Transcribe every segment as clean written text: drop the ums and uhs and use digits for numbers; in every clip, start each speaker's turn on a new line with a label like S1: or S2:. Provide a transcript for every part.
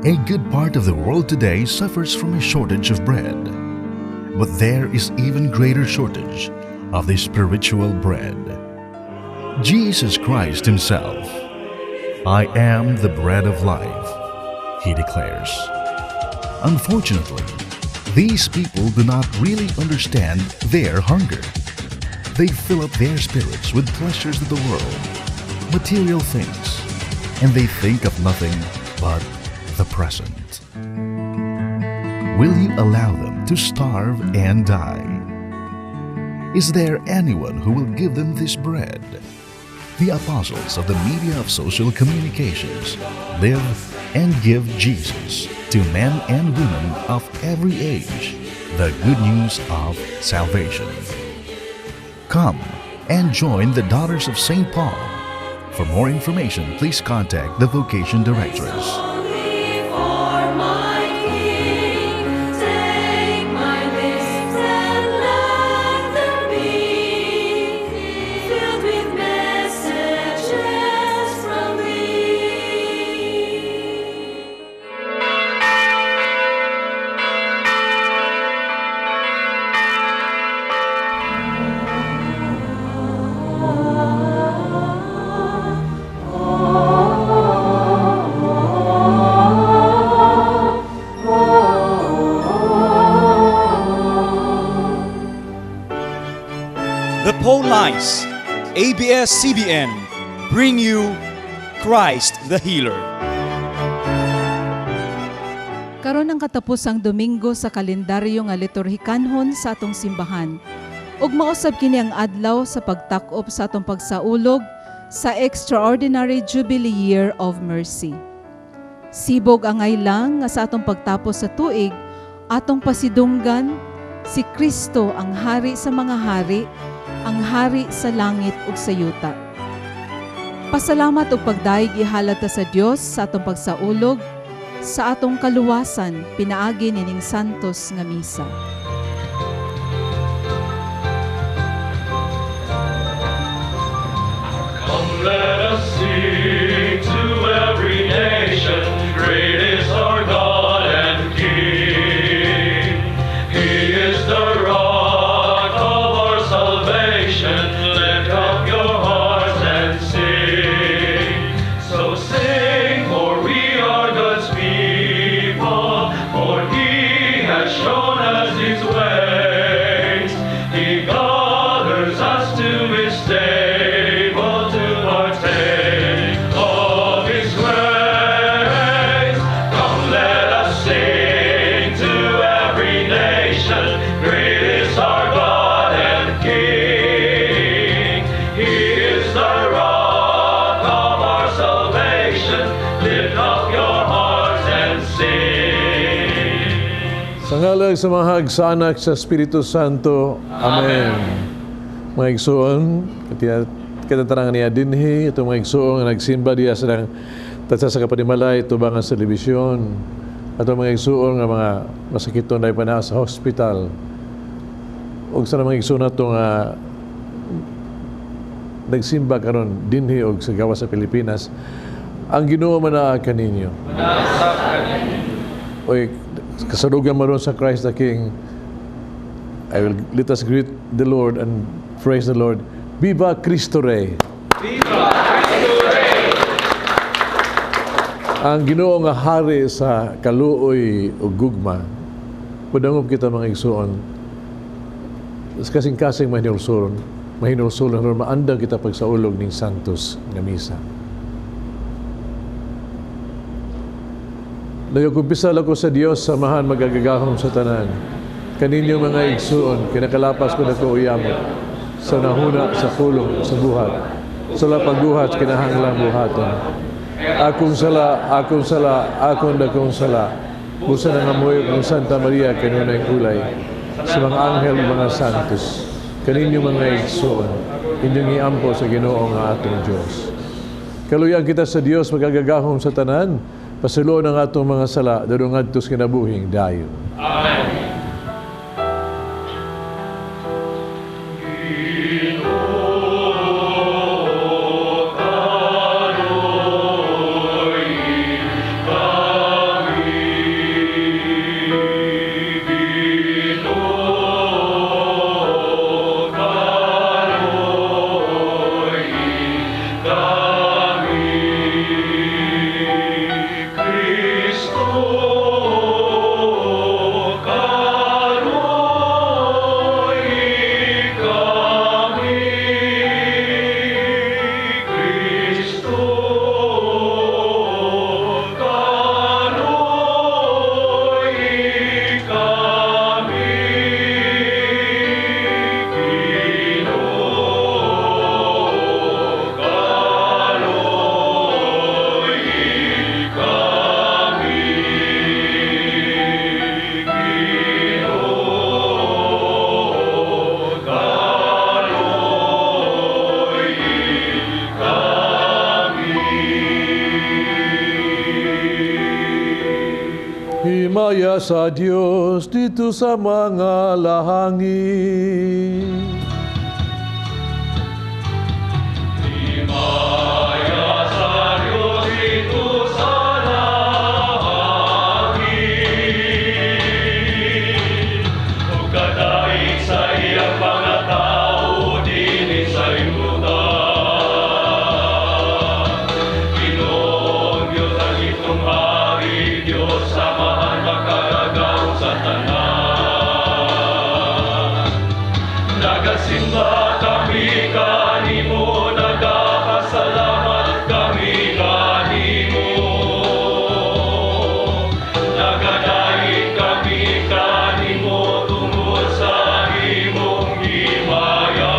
S1: A good part of the world today suffers from a shortage of bread. But there is even greater shortage of the spiritual bread. Jesus Christ Himself. "I am the bread of life," He declares. Unfortunately, these people do not really understand their hunger. They fill up their spirits with pleasures of the world, material things, and they think of nothing but the present. Will you allow them to starve and die? Is there anyone who will give them this bread? The apostles of the media of social communications live and give Jesus to men and women of every age the good news of salvation. Come and join the Daughters of St. Paul. For more information, please contact the Vocation Directress.
S2: Only for my King, take my lips and let them be filled with messages from Thee.
S3: The Phone Lines, ABS-CBN, bring you Christ the Healer.
S4: Karon ang katapusang Domingo sa kalendaryo nga liturhikanhon sa atong simbahan. Ug mao sab kini ang adlaw sa pagtak-op sa atong pagsaulog sa Extraordinary Jubilee Year of Mercy. Sibog angay lang nga sa atong pagtapos sa tuig, atong pasidunggan si Kristo, ang hari sa mga hari, ang hari sa langit ug sa yuta. Pasalamat ug pagdayeg ihalad ta sa Dios sa atong pagsaulog sa atong kaluwasan pinaagi nining santos nga misa.
S5: Come, let us sing to every nation, great is our God and King. He is the rock of our salvation. Lift up your hearts and sing. So sing, for we are God's people, for He has shown us His ways. He gathers us to His table to partake of His grace. Come, let us sing to every nation, great is our God and King. He is the rock of our salvation. Lift up your hearts and sing.
S6: Sa ngalan sa Amahag, sa Anak, sa Espiritu Santo. Amen. Mga igsoon, katatanangan niya dinhi, itong mga igsoon nga nagsimba diya sa nang tatsa sa kapanimalay, tubangan sa telebisyon. Atong mga igsoon nga mga masakiton na pa sa hospital. Og sa mga igsoon nato nga nagsimba karon dinhi og sa gawas sa Pilipinas, ang Ginoo manaa kaninyo. Oy, kasalugan maron sa Christ the King, I will let us greet the Lord and praise the Lord. Viva Cristo Rey! Viva Cristo Rey! Ang Ginoo nga hari sa kaluoy ug gugma. Padangop kita, mga igsoon. Sa kasing-kasing mahinulsulon, mahinulsulon aron maandang kita pagsaulog ning Santos nga misa. Nagakumpisal ako sa Dios sa Amahan magagagahom sa tanan. Kaninyo, mga igsuon, kinakalapas ko nako uyamot sa nahuna, sa pulong, sa buhat. Sa pagbuhat, kinahanglang buhaton. Akong sala, akong sala, akong dakong sala. Busa nangamuyo kang Santa Maria, kanunay ulay, sa mga anghel, mga santos. Kaninyo, mga igsuon, inyong iampo sa Ginoo nga atong Dios. Kaluyan kita sa Dios magagagahom sa tanan, pasuloon ang atong mga sala, dadong ngadto sa kinabuhing dayon.
S5: Amen. Ginoo, kaluoyi kami.
S6: Himaya sa Dios didto sa mga lahangit.
S5: Himaya sa Diyos didto sa langit, ug kadaig sa iyang mga tawo dinhi sa yuta. Ginoong Diyos ang itong hari, Diyos Amahan makagagahom sa tanan. Nagasimba kami kanimo, nagapasalamat kami kanimo. Nagadaig kami kanimo tungod sa imong himaya.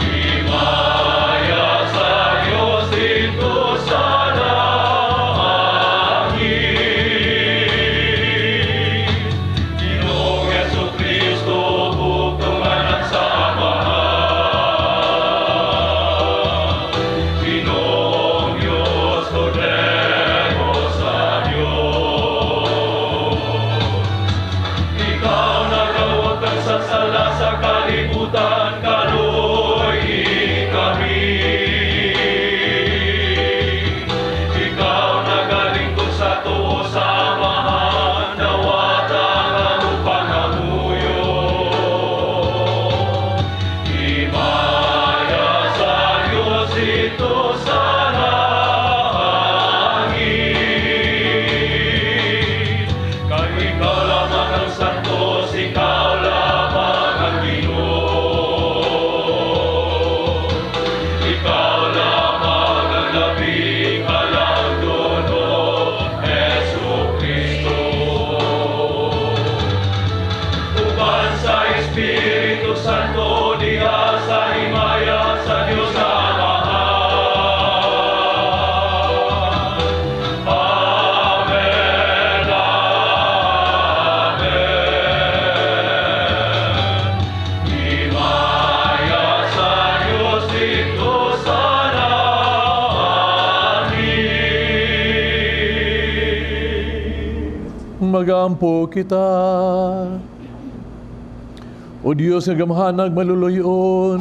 S5: Himaya sa Dios didto sa langit. Ginoong Hesus Kristo, bugtong anak sa Amahan. Ginoong Diyos, Kordero sa Diyos. Ikaw nagawagtang sa sala sa kalibutan, kaluoyi kami. Ikaw nagalingkod sa tuo sa Amahan, dawata ang among pangamuyo. Himaya sa Diyos didto sa langit. Kay ikaw lamang ang santos, ikaw lamang ang Ginoo. Ikaw lamang ang labing halangdon, Hesu Kristo. Uban sa Espiritu Santo, diha sa himaya sa Diyos Amahan. Amen, Amen. Himaya sa Diyos didto sa langit.
S6: Magampo kita. O Diyos nga gamhanag maluluyon,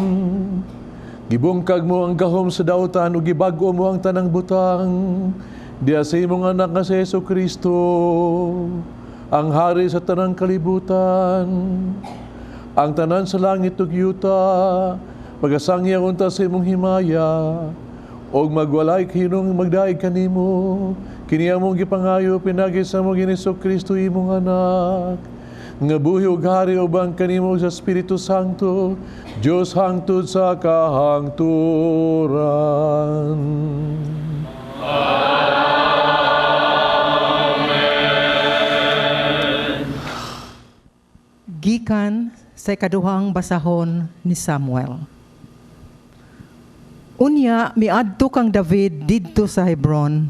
S6: gibungkag mo ang gahom sa dautan ug gibag-o mo ang tanang butang. Diha sa imong anak nga si Hesus Kristo, ang hari sa tanang kalibutan. Ang tanan sa langit ug yuta, magasangyaw unta sa imong himaya, og magwalay kahinungdanong magdaig kanimo. Kini among gipangayo pinaagi sa among Hesus Kristo imong anak nga buhi ug hari uban kanimo sa Espiritu Santo, Dios hangtod sa kahangturan.
S5: Amen.
S7: Gikan sa ikaduhang basahon ni Samuel. Unya miadto kang David didto sa Hebron,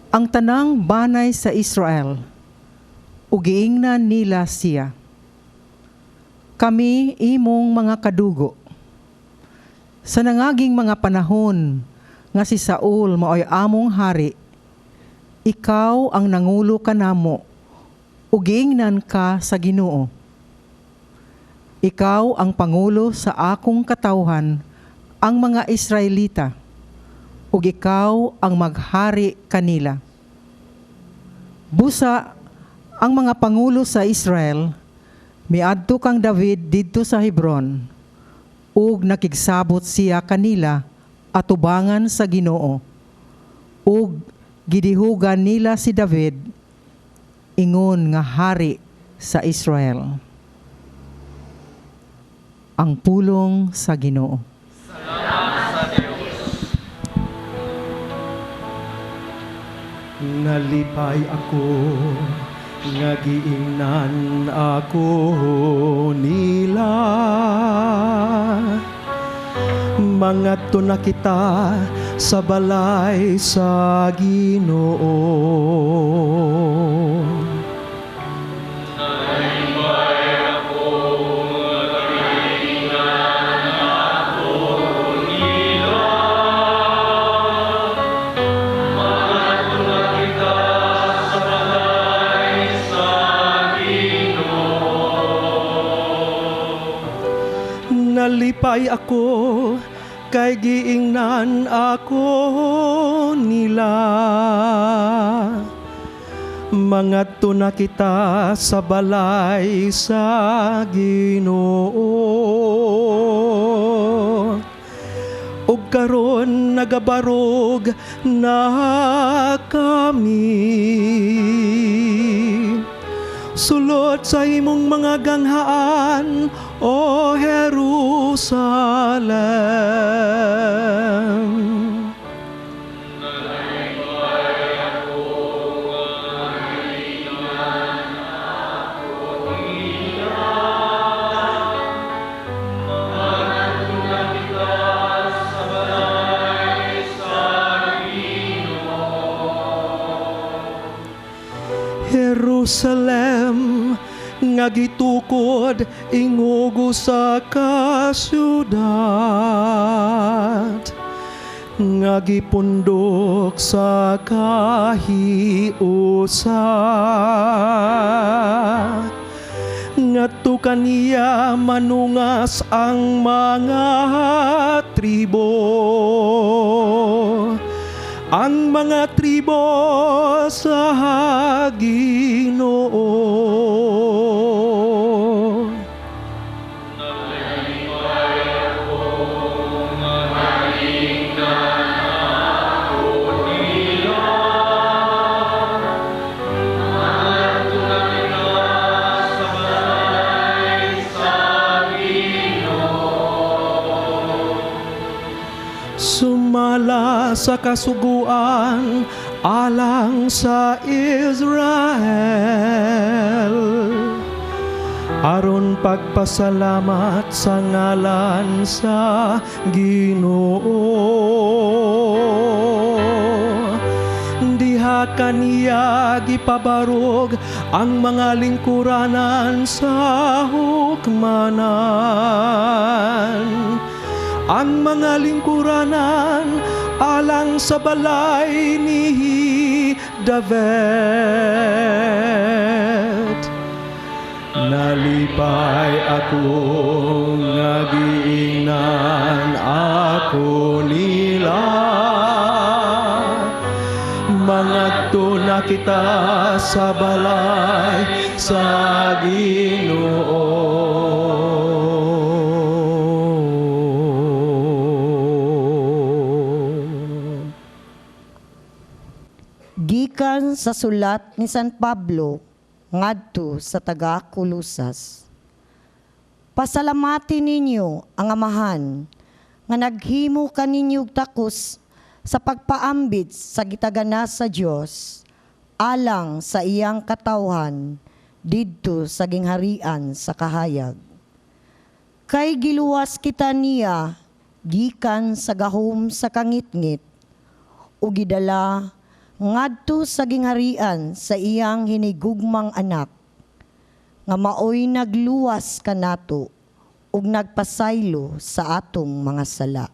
S7: ang tanang banay sa Israel, ug giingnan nila siya, "Kami imong mga kadugo. Sa nangaging mga panahon nga si Saul maoy among hari, ikaw ang nangulo kanamo ug giingnan ka sa Ginoo. Ikaw ang pangulo sa akong katawhan, ang mga Israelita, ug ikaw ang maghari kanila." Busa ang mga pangulo sa Israel miadto kang David didto sa Hebron ug nakigsabot siya kanila atubangan sa Ginoo, ug gidihugan nila si David ingon nga hari sa Israel. Ang pulong sa Ginoo.
S5: Salamat sa Diyos.
S8: Nalipay ako nga giingnan ako nila, "Mangadto na kita sa balay sa Ginoo."
S5: Nalipay ako nga giingnan ako nila, "Mangadto na kita
S8: Nalipay ako kay giingnan ako nila. Mangadto na kita sa balay sa Ginoo. Ug karon nagabarog na kami. Sulod sa imong mga ganghaan, O Jerusalem. Jerusalem nga gitukod ingugo sa kasyudad nga gipundok sa kahiusa ngadto kaniya manungas ang mga tribo, ang mga tribo sa Ginoo. Sumala sa kasuguan alang sa Israel, aron pagpasalamat sa ngalan sa Ginoo. Diha kaniya gipabarog ang mga lingkuranan sa hukmanan, ang mga lingkuranan alang sa balay ni David. Nalipay ako nga giingnan ako nila. Mangadto na kita sa balay sa Ginoo.
S9: Gikan sa sulat ni San Pablo ngadto sa taga-Kolosas. Pasalamati ninyo ang Amahan nga naghimo kaninyo og takos sa pagpaambit sa gitagana sa Dios alang sa iyang katawhan didto sa gingharian sa kahayag. Kay giluwas kita niya gikan sa gahom sa kangitngit ug gidala ngadto sa gingharian sa iyang hinigugmang anak, nga maoy nagluwas kanato ug nagpasaylo sa atong mga sala.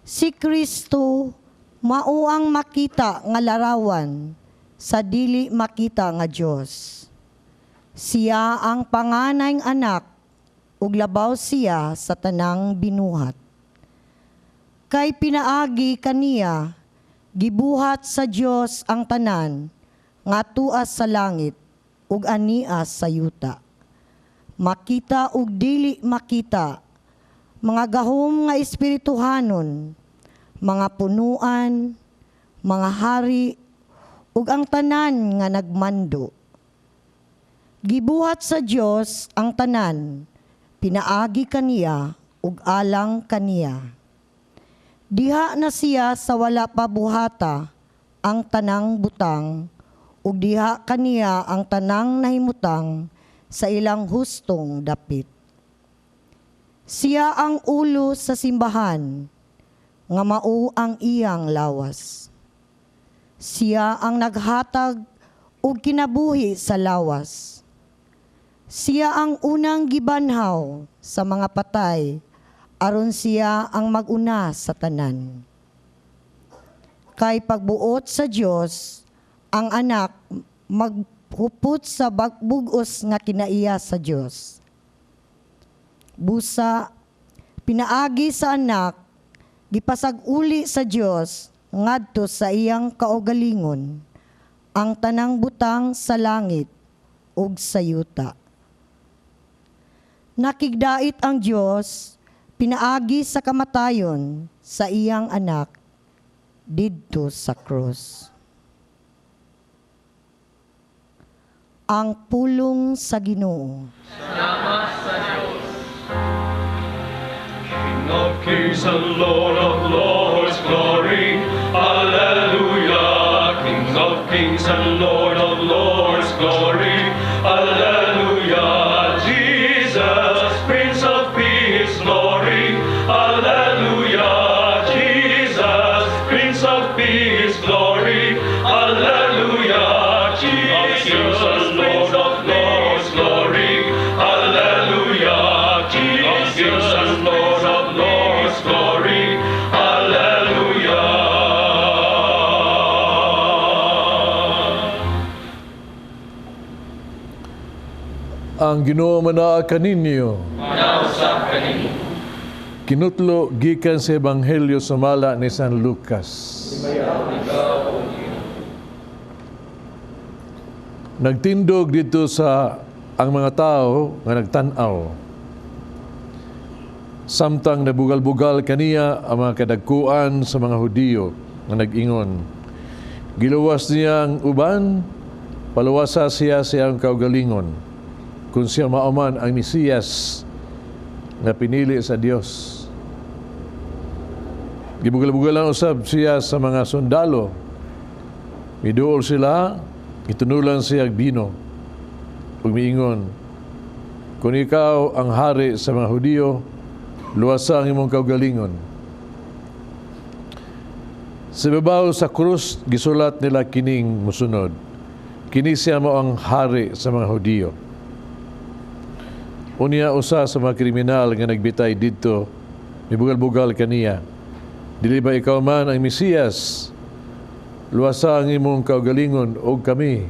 S9: Si Kristo mao ang makita nga larawan sa dili makita nga Dios. Siya ang panganayng anak ug labaw siya sa tanang binuhat. Kay pinaagi kaniya gibuhat sa Dios ang tanan nga tuas sa langit ug ania sa yuta. Makita ug dili makita, mga gahom nga espirituhanon, mga punuan, mga hari, ug ang tanan nga nagmando. Gibuhat sa Dios ang tanan, pinaagi kaniya ug alang kaniya. Diha na siya sa wala pa buhata ang tanang butang, ug diha kaniya ang tanang nahimutang sa ilang hustong dapit. Siya ang ulo sa simbahan, nga mao ang iyang lawas. Siya ang naghatag og kinabuhi sa lawas. Siya ang unang gibanhaw sa mga patay, aron siya ang maguna sa tanan. Kay pagbuot sa Dios, ang anak maghupot sa bugos nga kinaiya sa Dios. Busa pinaagi sa anak gipasag-uli sa Dios ngadto sa iyang kaugalingon ang tanang butang sa langit ug sa yuta. Nakigdait ang Dios pinaagi sa kamatayon sa iyang anak didto sa krus. Ang pulong sa Ginoo.
S5: Salamat sa Diyos. King of kings and Lord of lords, glory, hallelujah. King of kings and Lord of lords, glory, hallelujah. Jesus, Prince of Peace, glory, hallelujah. Jesus, Prince of Peace, glory, hallelujah. Jesus, Lord of lords, glory, hallelujah. Jesus, Lord of lords, glory, hallelujah.
S6: Ang Ginoo manaa kaninyo.
S5: Manausap kaninyo.
S6: Kinutlo gikan sa Ebanghelyo sumala ni San Lucas. Nagtindog dito sa ang mga tao nga nagtan-aw. Samtang nabugal-bugal kaniya ang mga kadagkuan sa mga Hudiyo nga nag-ingon. Giluwas niya ang uban, paluwasa siya siyang kaugalingon. Kung siya mauman ang Mesiyas nga pinili sa Dios. Gibugal-bugalan usab siya sa mga sundalo. Miduol sila, gitunulan siya og bino. Ug miingon, kung ikaw ang hari sa mga Hudiyo, luwasa ang imong kaugalingon. Sa ibabaw sa krus, gisulat nila kining musunod. Kini siya mo ang hari sa mga Hudiyo. Unya usa sa mga kriminal nga nagbitay didto, mibugal-bugal kaniya. Dili ba ikaw man ang Mesiyas? Luwasa ang imong kaugalingon og kami.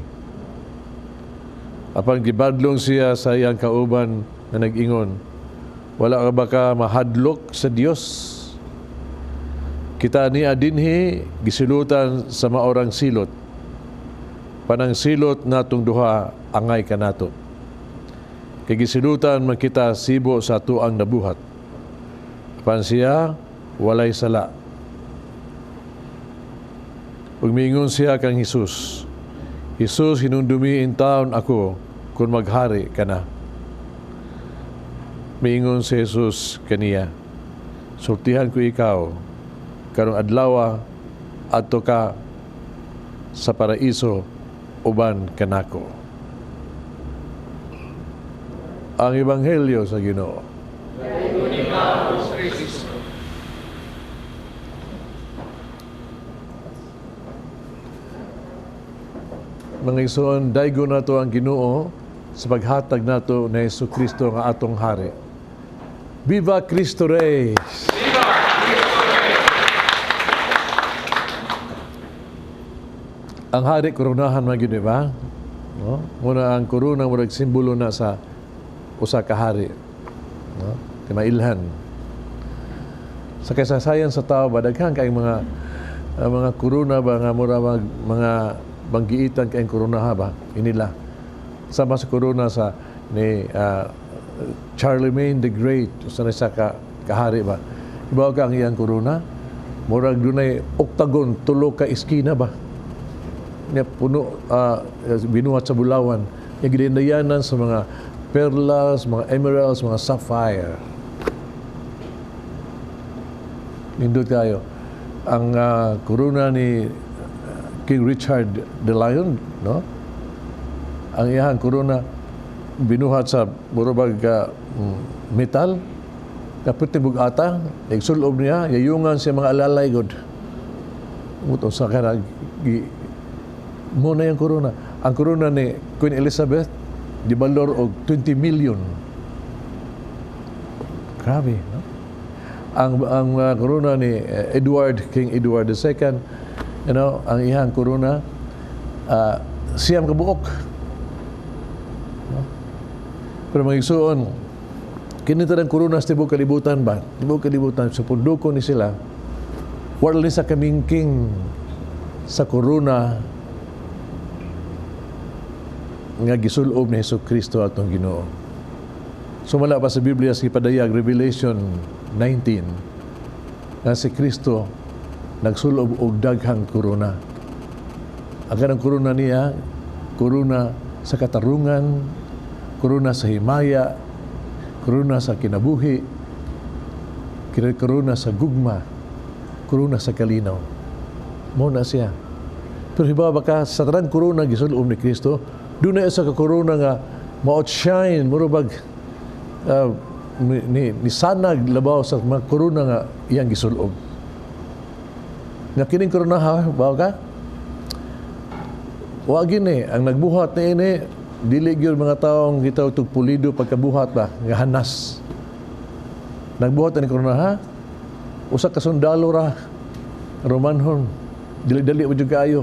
S6: Apan gibadlong siya sa iyang kauban nga nag-ingon, wala ka ba ka mahadlok sa Dios? Kita niya dinhi gisilutan sa maorang silot. Panang silot natong duha angay kanato. Kay gisilutan man kita sibo sa tuang nabuhat. Apan siya walay sala. Ug miingon siya kang Hesus, Hesus, hinumdumi in taon ako kung maghari ka na. Miingon si Jesus kaniya, sultihan ko ikaw, karong adlawa adto ka sa paraiso uban kanako. Ang Ebanghelyo sa Ginoo. Mga igsoon, daygo nato ang Ginoo sa paghatag nato ni Hesus Kristo nga atong hari. Viva Cristo Rey!
S5: Viva Cristo Rey!
S6: Ang hari koronahan man gyud, di ba? No? Muna ang korona murag simbolo na sa usa ka hari. No? Di mailhan. Sa kasaysayan sa tao ba daghan kay mga korona ba nga mura mga banggiitan kay korona ha ba inila. Sama sa korona sa ni Charlemagne the Great, usa na siya ka kahari ba. Ibaw ka ang iyang korona, murag dunay octagon, tulo ka iskina ba. Nya puno binuhat sa bulawan, nya gilindayanan sa mga perlas, mga emeralds, mga sapphire. Nindot kayo. Ang korona ni King Richard the Lion, no? Ang iyang korona binuhat sa murabag metal, kapit bugata, nagsulob niya, yayungan siya mga alalay god. Muto sa kana mo na yung korona. Ang korona ni Queen Elizabeth gibalor og 20 million. Grabe, no? Ang korona ni Edward, King Edward the II, you know, ang iyang korona siyam ka buok. No? Pero mga igsoon, Kini tanang korona sa tibuok kalibutan ba? Tibuok kalibutan, sa pundoko ni sila, wala ni sa kamingking sa korona nga gisulob ni Hesus Kristo atong Ginoo. Sumala pa sa Biblia sa gipadayag Revelation 19 nga si Kristo nagsulob og daghang korona. Ang kanang korona niya, korona sa katarungan, korona sa himaya, korona sa kinabuhi, korona sa gugma, korona sa kalinaw. Mao na siya. Pero hibaw ba ka, sa tanang korona gisulob ni Kristo, doon na isa ka korona nga ma-outshine, murag ni sanag labaw sa mga korona nga iyang gisulob. Nga kining korona ha, baw ka? Wa gini, ang nagbuhat ni ini, dili gyud mga taong gitawag tug pulido pagkabuhat ba, nga hanas. Nagbuhat ni korona ha, usa ka sundalo ra, Romanhon, dili-dali pa jud kaayo.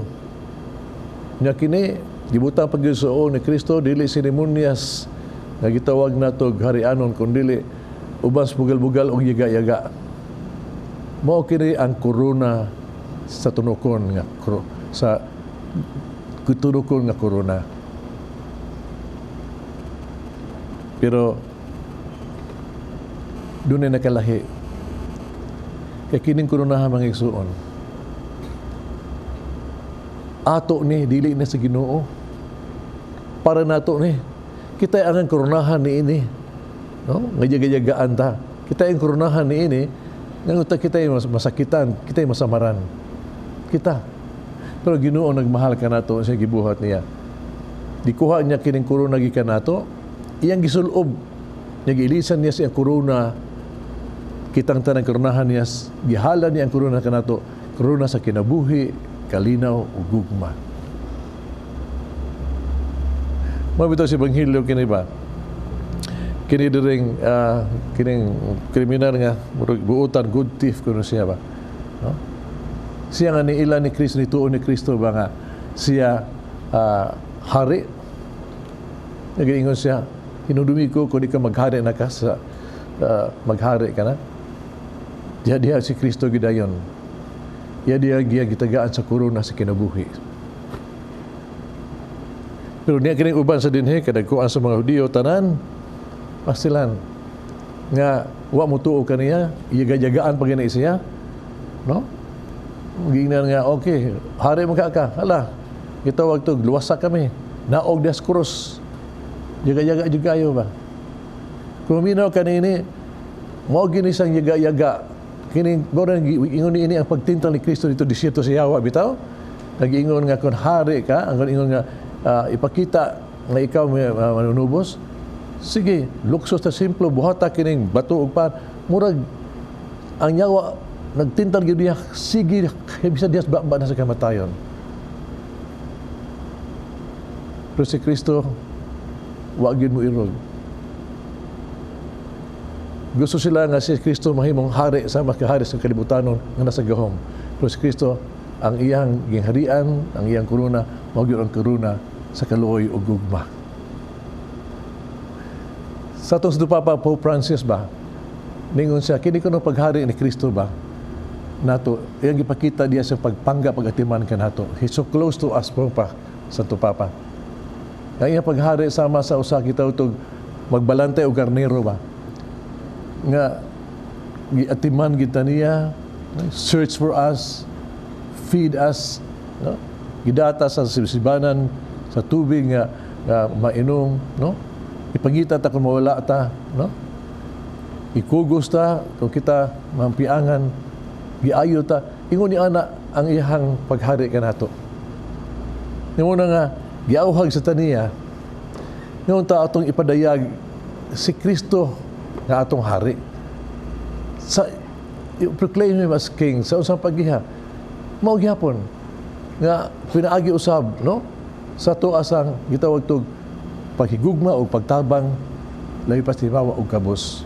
S6: Nya kini, gibutang pag ni Kristo, dili seremonyas nga gitawag nato harianon, kun dili uban sa bugal-bugal og yaga-yaga. Mao kini ang korona sa tunokon nga sa tunokon nga korona. Pero dunay nakalahi. Kay kining korona ha, mga igsuon, ato ni, dili na sa Ginoo. Para nato ni. Kita ang koronahan ni ini. No? Nga yaga-yagaan ta. Kita ang koronahan ni ini, nga kita ay masakitan, kita ay masamaran. Kita. Pero Ginoo nagmahal ka nato sa gibuhat niya. Gikuha niya kining korona gikan nato, iyang gisulob. Niya giilisan niya sa korona, kitang tanang koronahan niya, gihala niya ang korona kanato, korona sa kinabuhi, kalinaw ug gugma. Mao bitaw si Ebanghelyo kini ba? Kini diring kining kriminal nga murag buotan, good thief kuno siya ba? No? Siya nga niila ni Kristo, nituo ni Kristo ba nga siya hari. Nag-ingon siya, hinudumi ko kung di ka maghari na ka sa maghari ka na. Diha-diha si Kristo gidayon. Iya diha giya gitagaan sa korona sa kinabuhi. Pero niya kining uban sa dinhi kadagkuan sa mga Hudiyo tanan pastilan nga wa mo tuo kaniya, iyaga-yagaan pa gani siya, no? Giingnan nga okay, hari man ka ka, hala. Gitawag to luwasa kami. Naog des krus. Yaga-yaga jud kayo ba? Kung minaw kanini, mao gini siyang yaga-yaga. Kini mao ingon ni ini ang pagtintal ni Kristo dito disyerto sa yawa bitaw. Nag-ingon nga kun hari ka, ang ingon nga ipakita nga ikaw may manunubos. Sige, luksos ta simplo buhata kining bato ug pan. Murag ang yawa nagtintal gyud niya, sige bisa dias ba na sa kamatayon. Pero si Kristo wa gyud mo irog. Gusto sila nga si Kristo mahimong hari sa makahari sa kalibutanon nga nasa gahom. Pero si Kristo ang iyang gingharian, ang iyang korona, mao gyud ang korona sa kaluoy ug gugma. Sa atong Santo Papa Pope Francis ba, ningon siya, kini kuno paghari ni Kristo ba, nato, iyang gipakita diya sa pagpangga pagatiman kanato. He's so close to us po pa, Santo Papa. Ang iyang paghari sama sa usa kita utog magbalantay og karnero ba, nga giatiman kita niya, search for us, feed us, no? Gidata sa sibsibanan, sa tubig nga mainom, no? Ipangita ta kung mawala ta, no? Ikugos ta kung kita mampiangan, giayo ta. Ingon ni ana ang iyang paghari kanato. Nimo na nga giauhag sa taniya, nimo ta atong ipadayag si Kristo nga atong hari. Sa proclaim him as king sa usang paggiha. Mao gihapon nga pinaagi usab, no? Sa tuasang gitawag tog paghigugma o pagtabang labi pa sa timawa og kabus.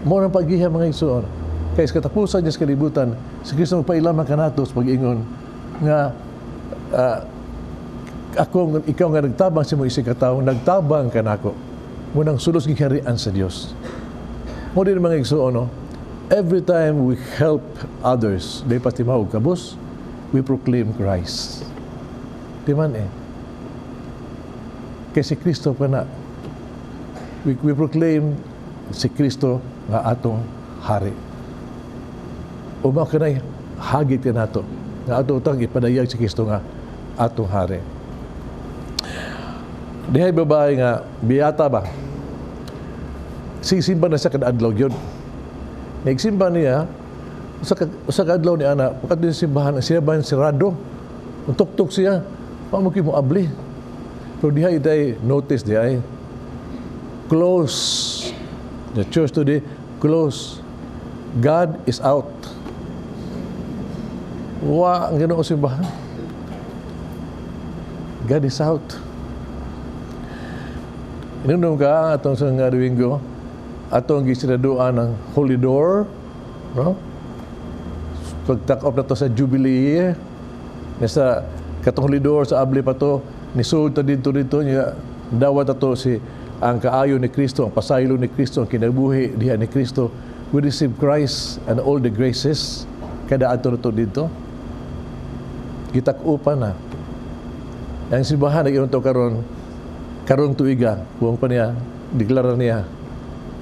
S6: Mao nang paggiha mga igsoon. Kay sa katapusan niya sa kalibutan, si Kristo magpailaman kanato sa pag-ingon nga ako, ikaw nga nagtabang sa imong isig katawo, nagtabang kanako. Munang sulos giharian sa Dios. Mo din, mga igsuon, no? Every time we help others, di pa timawag kabus, we proclaim Christ. Di man eh. Kay si Kristo pa na. We proclaim si Kristo nga atong hari. O mao kanay hagit ka nato nga ato utang ipadayag si Kristo nga atong hari. Dihay babae nga biyata ba? Sisimba na siya kada adlaw yun. Nagsimba niya sa kadlaw ni ana, pagkat din simbahan, siya ba sirado? Tuktok siya, pa mo mo abli. Pero diha itay notice dihay, "Close. The church today, close. God is out." Wa ang Ginoo simbahan. God is out. Inunong ka atong sa nga Domingo, atong gisiraduan ng Holy Door, no? Pagtak-op na to sa Jubilee Year, nasa katong Holy Door sa abli pa to, nisud ta dito dito niya, dawat ato si ang kaayo ni Kristo, ang pasaylo ni Kristo, ang kinabuhi diha ni Kristo. We receive Christ and all the graces kada adto na to dito. Gitak-upan na. Ang simbahan nag to karon karong tuiga, buong pa niya, deklara niya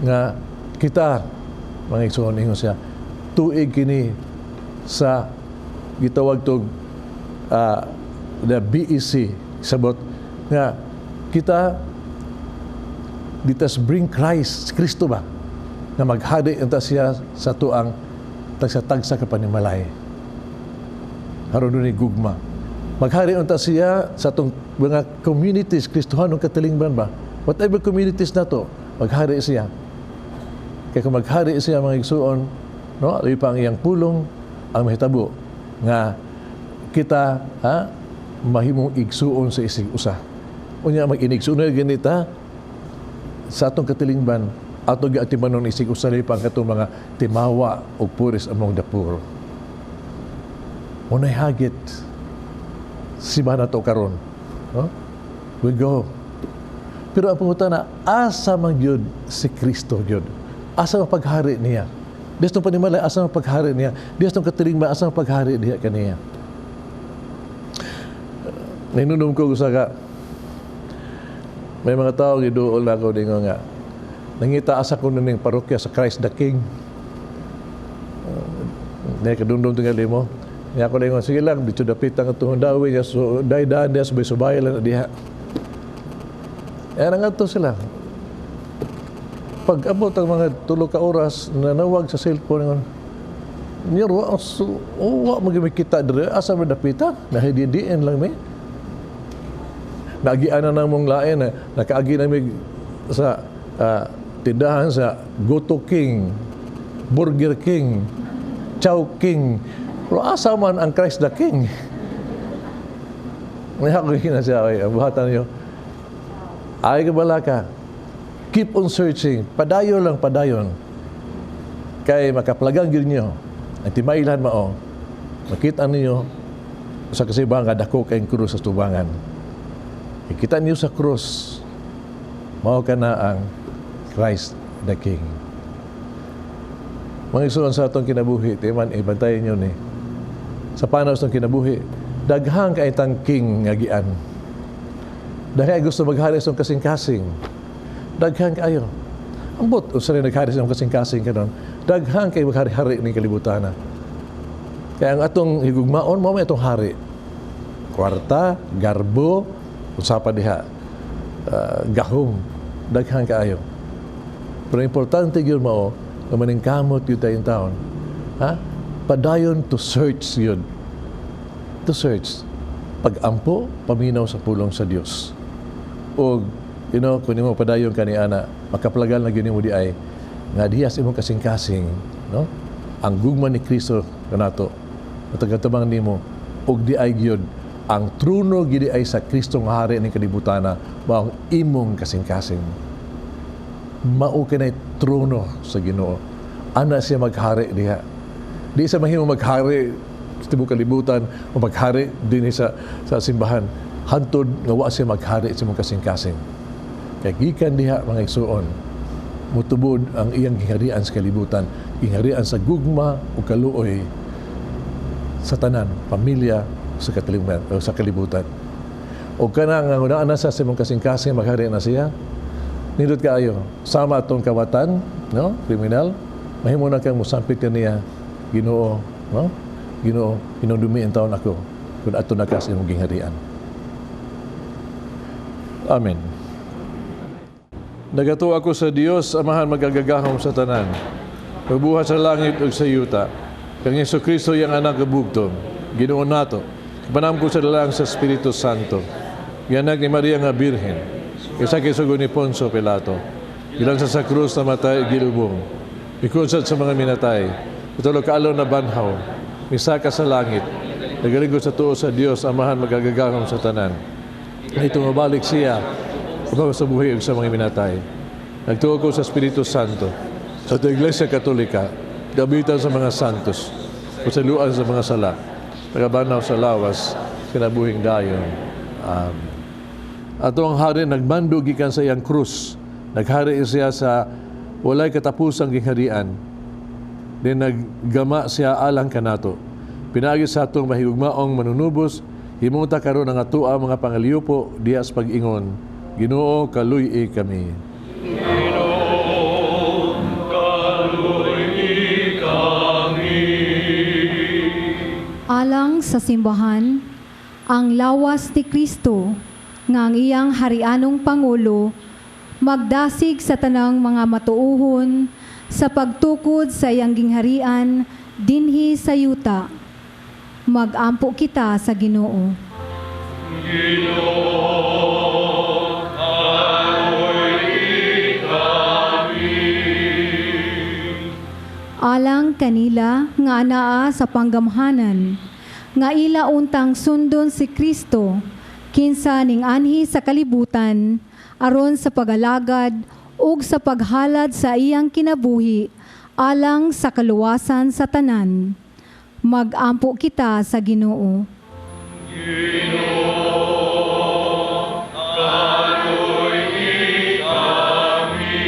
S6: nga kita mga igsoon, ingon siya, tuig kini sa gitawag tog the BEC, sabot nga kita let us bring Christ, Kristo ba, nga maghari unta siya sa tuang tagsa-tagsa ka panimalay. Aron ni gugma. Maghari unta siya sa atong mga communities, Kristohanong katilingban ba? Whatever communities na to, maghari siya. Kaya kung maghari siya, mga igsuon, no, labi pa ang iyang pulong, ang mahitabo nga kita, ha, mahimong igsuon sa isig usa. Unya mag-inigsuon na ganita sa atong katilingban, ato giatimanon isig usa, labi pa ang katong mga timawa ug poorest among the poor. Unay hagit simbahan nato karon. No? We go. Pero ang pangutana, asa man gyud si Kristo gyud? Asa man paghari niya? Diya sa panimalay, asa man paghari niya? Diya sa katilingban, asa man paghari niya kaniya? Ninunum ko sa ka, may mga tao giduol na ako dingo nga nangita asa ko ning parokya sa Christ the King. Ne kadumdum tingali mo. Niya ako lingon, sige lang, dito dapit ang itong dawi niya, so daydan niya, subay-subay lang na diha. Yan ang ato sila. Pag abot ang mga 3 ka oras, nanawag sa cellphone, ingon, niya, wa, so, oh, wa magimikita dire, asa man dapita, nahididiin lang mi. Naagian na namong lain, eh. Nakaagi na mi sa tindahan sa Goto King, Burger King, Chow King. Pero asa man ang Christ the King? May ako na siya, ay, ang buhatan niyo. Ay, kabala ka. Keep on searching. Padayon lang, padayon. Kay makaplagang gyud niyo. Ang timailhan mao. Makita ninyo sa kasibang nga dako kay krus sa tubangan. Ikita niyo sa krus, mao ka na ang Christ the King. Mga igsoon, sa atong kinabuhi, timan, ibantayan niyo ni. Sa panaw sa kinabuhi, daghang kay tang king nga gian. Daghan gusto maghari sa kasing-kasing. Daghan kaayo. Ambot, usa rin naghari sa kasing-kasing kanon. Daghan kay maghari-hari ning kalibutan. Kaya ang atong higugmaon mo may atong hari. Kwarta, garbo, usa pa diha, gahom, daghan kaayo. Pero importante gyud mao nga maningkamot gyud tayong taon. Ha? Padayon to search yun. To search. Pag-ampo, paminaw sa pulong sa Dios. O, kung nimo padayon kani ana, makaplagal na gyud nimo di ay nga diha sa imong kasing-kasing, no? Ang gugma ni Kristo kanato matagatabang nimo og di ay gyud ang trono gidi ay sa Kristo nga hari ning kalibutana mao ang imong kasing-kasing. Mao kanay trono sa Ginoo. Ana siya maghari diha. Di sa mahimo maghari sa tibuok kalibutan o maghari din sa simbahan. Hantod nga wa siya maghari sa imong kasing-kasing. Kay gikan diha mga igsuon, mutubod ang iyang gingharian sa kalibutan, gingharian sa gugma ug kaluoy sa tanan, pamilya sa kalibutan, o sa kalibutan. O kana nga ngunaan na sa imong kasing-kasing maghari na siya, nindot kaayo, sama atong kawatan, no? Kriminal, mahimo na kang musampit kaniya, Ginoo, no? Ginoo, hinumdumi ang taon ako kung ato na ka sa imong gingharian. Amen. Nagatuo ako sa Dios, Amahan magagagahom sa tanan, magbuhat sa langit ug sa yuta, kang Jesu Kristo iyang anak bugtong, Ginoo nato, kapanam ko sa dalang sa Espiritu Santo, gianak ni Maria nga Birhen, isa kisugo ni Poncio Pilato, gilansa sa krus, namatay, gilubong, ikunsad sa mga minatay, itulo ka adlaw nabanhaw, misaka sa langit, nagalingkod sa tuo sa Dios, Amahan magagagahom sa tanan. Ay tumabalik siya upang sa buhi ug sa mga minatay. Nagtuo ko sa Espiritu Santo, sa Iglesia Katolika, gabitan sa mga santos, pasaluan sa mga sala, pagkabanhaw sa lawas, kinabuhing dayon. Amen. Ato ang hari nagmando gikan sa iyang krus. Naghari siya sa walay katapusang gingharian. Din naggama siya alang kanato. Pinaagi sa atong mahigugmaong manunubos, himuta karon ang atoa mga pangaliupo diha sa pag-ingon. Ginoo, kaluy-i kami.
S5: Ginoo, kaluy-i kami.
S10: Alang sa simbahan, ang lawas ni Kristo, nga ang iyang harianong pangulo, magdasig sa tanang mga matuuhon sa pagtukod sa iyang gingharian dinhi sa yuta. Magampo kita sa Ginoo.
S5: Ginoo, kaluy-i kami.
S10: Alang kanila nga anaa sa panggamhanan, nga ila untang sundon si Kristo, kinsa ning anhi sa kalibutan, aron sa pagalagad ug sa paghalad sa iyang kinabuhi, alang sa kaluwasan sa tanan. Magampo kita sa Ginoo.
S5: Ginoo, kaluy-i kami.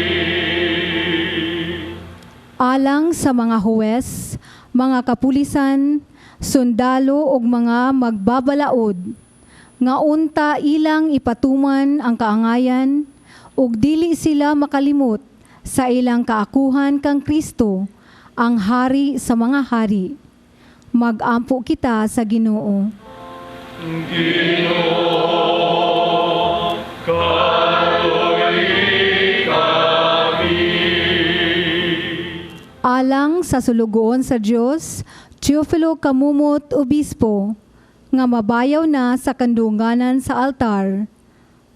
S10: Alang sa mga huwes, mga kapulisan, sundalo ug mga magbabalaod, nga unta ilang ipatuman ang kaangayan ug dili sila makalimot sa ilang kaakuhan kang Kristo, ang hari sa mga hari. Magampo kita sa Ginoo.
S5: Ginoo, kaluy-i kami.
S10: Alang sa sulugoon sa Dios, Teofilo Camumot Obispo, nga mabayaw na sa kandunganan sa altar.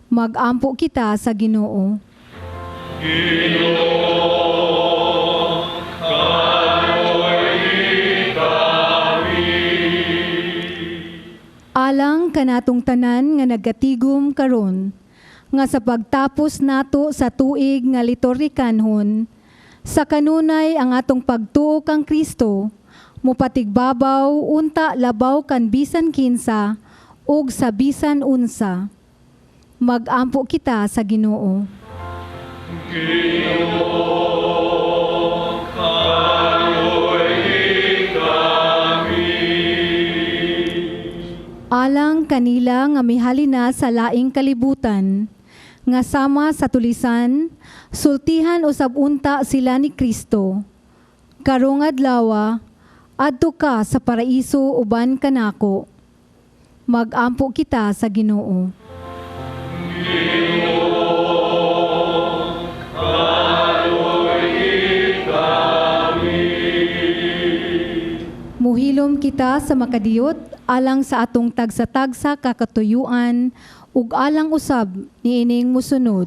S10: Magampo kita sa Ginoo.
S5: Ginoo, kaluy-i kami.
S10: Alang kanatong tanan nga nagatigom karon, nga sa pagtapos nato sa tuig nga liturhikanhon, sa kanunay ang atong pagtuo kang Kristo, mupatigbabaw unta labaw kan bisan kinsa ug sa bisan unsa. Magampo kita sa Ginoo.
S5: Ginoo, kaluy-i kami.
S10: Alang kanila nga mihalina sa laing kalibutan, nga sama sa tulisan, sultihan usab unta sila ni Kristo. Karong adlawa, adto ka sa paraiso uban kanako. Magampo kita sa Ginoo.
S5: Ginoo, kaluy-i kami.
S10: Muhilom kita sa makadiyot alang sa atong tagsa-tagsa kakatuyuan ug alang usab niining musunod.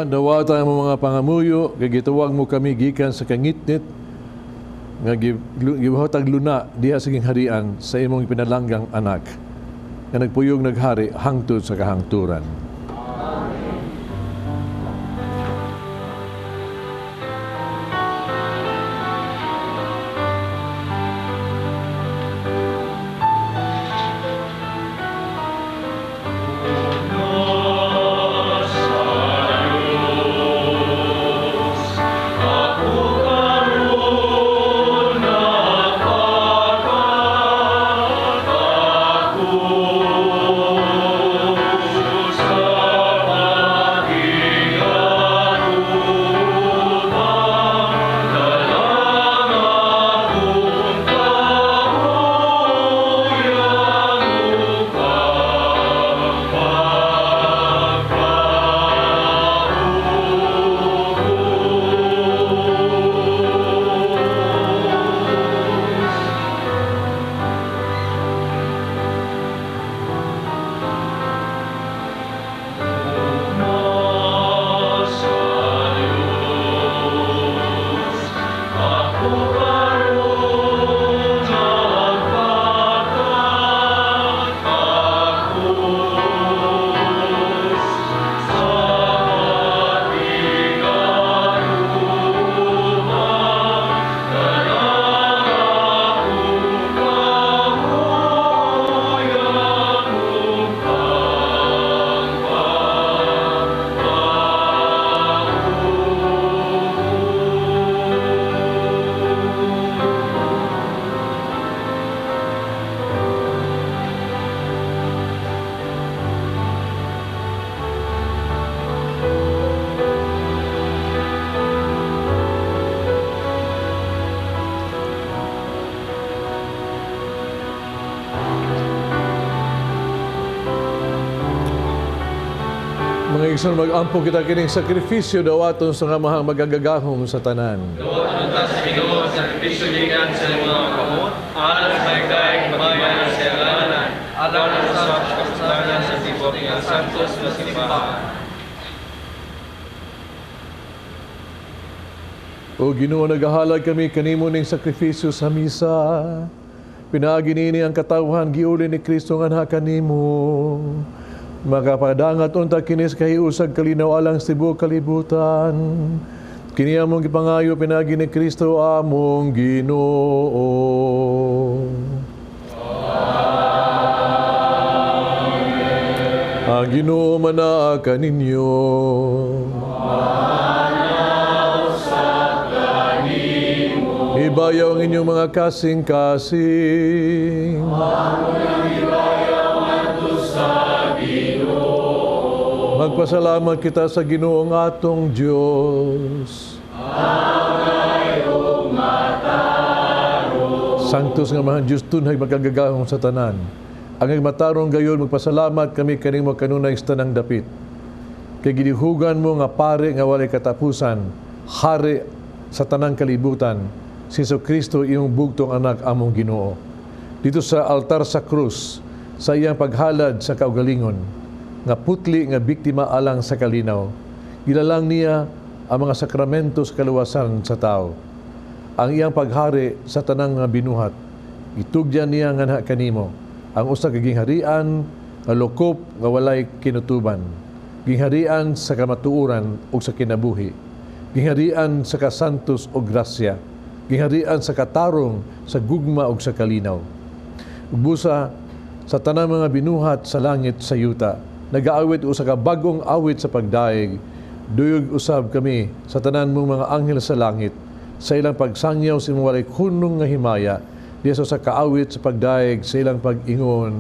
S6: Amahan, dawata ang mga pangamuyo, kay gituwag mo kami gikan sa kangitnit, nga gibuhatag luna diha sa gingharian sa imong pinalanggang anak, nga nagpuyog naghari hangtod sa kahangturan. Mga igsoon, mag-ampo kita kining sakripisyo dawaton sa ngamahang magagagahom sa tanan.
S5: Dawaton ta sa Ginoo sakripisyo gikan sa imong mga kamot, alang sa mahigdaig paghimayan sa iyang alang sa kapuslanan sa tibuok nga santos nga simbahan.
S6: O Ginoo, nagahalad kami kanimo ning sakripisyo sa misa. Pinaagi niini ang katawhan giuli ni Kristo nga anak kanimo. Makapadangat unta kini sa kahiusag kalinaw alang sa tibuok kalibutan. Kini among gipangayo pinaagi ni Kristo among Ginoo. Amen. Ang Ginoo manaa kaninyo. Ibayaw ang inyong mga kasing-kasing. Magpasalamat kita sa Ginoong atong Diyos. Sanctus nga mahang Diyos tunhay magkagagahong sa tanan. Ang matarong gayon magpasalamat kami kanimo kanunay sa tanang dapit. Kay gidihugan mo nga pare nga walay katapusan, hari sa tanang kalibutan, si Jesucristo iyong bugtong anak among Ginoo. Dito sa altar sa krus, sa iyang paghalad sa kaugalingon, nga putli nga biktima alang sa kalinaw, gilalang niya ang mga sakramento sa kaluwasan sa tao. Ang iyang paghari sa tanang nga binuhat, itugyan niya nga kanimo ang usa ka gingharian nga lokop nga walay kinutuban, gingharian sa kamatuoran ug sa kinabuhi, gingharian sa kasantos ug grasya, gingharian sa katarong, sa gugma ug sa kalinaw. Ug busa sa tanang mga binuhat sa langit sa yuta, nagaawit usa ka bag-ong awit sa pagdaig. Duyog usab kami sa tanan mong mga anghel sa langit, sa ilang pagsangyaw sa imong walay hunong nga himaya, diya sa kaawit sa pagdaig sa ilang pag-ingon.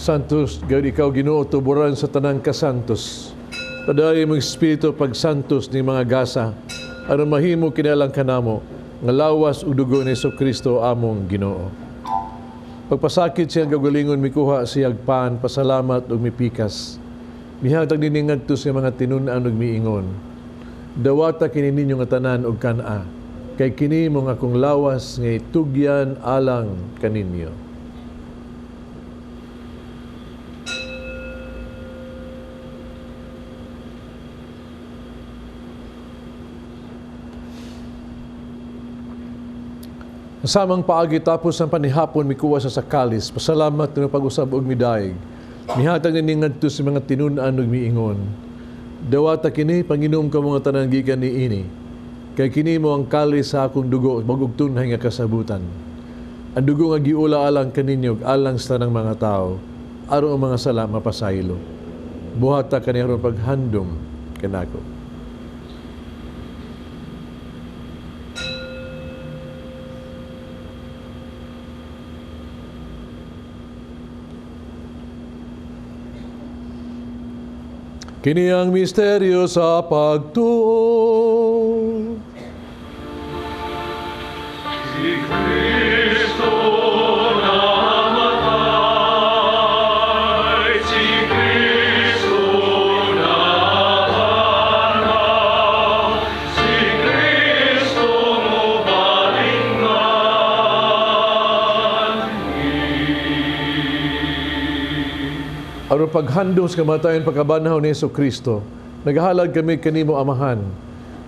S6: Santos, gayud ikaw Ginoo tuburan sa tanang kasantos. Padayon imong espiritu pagsantos ni mga gasa aron mahimo kinalang kanamo nga lawas ug dugo ni Kristo among Ginoo. Pagpasakit siyang kagalingon mikuha siyag pan, pasalamat ug mipikas. Mihatag niini ngadto sa mga tinun-an ug miingon. Dawata kini ninyo nga tanan ug kan-a, kay kini mao ang akong lawas nga itugyan alang kaninyo. Samang paagi tapos ang panihapon mikuha sa kalis, pasalamat ng pag-usab og midaig. Mihatag niini ngadto sa mga tinun-an ug miingon. Dawata kini panginom kamo nga tanan gikan niini. Kay kini mao ang kalis sa akong dugo bag-ong tunhay nga kasabutan. Ang dugo nga giula alang kaninyo alang sa tanang mga tao, aron ang mga sala mapasaylo. Buhata kani aron paghandom kanako. Kini ang misteryo sa pagtuo.
S5: Si Kristo namatay, si Kristo nabanhaw, si Kristo mobalik nganhi.
S6: Aron paghandom sa kamatayon pagkabanhaw ni Hesus Kristo, naghalad kami kanimo Amahan,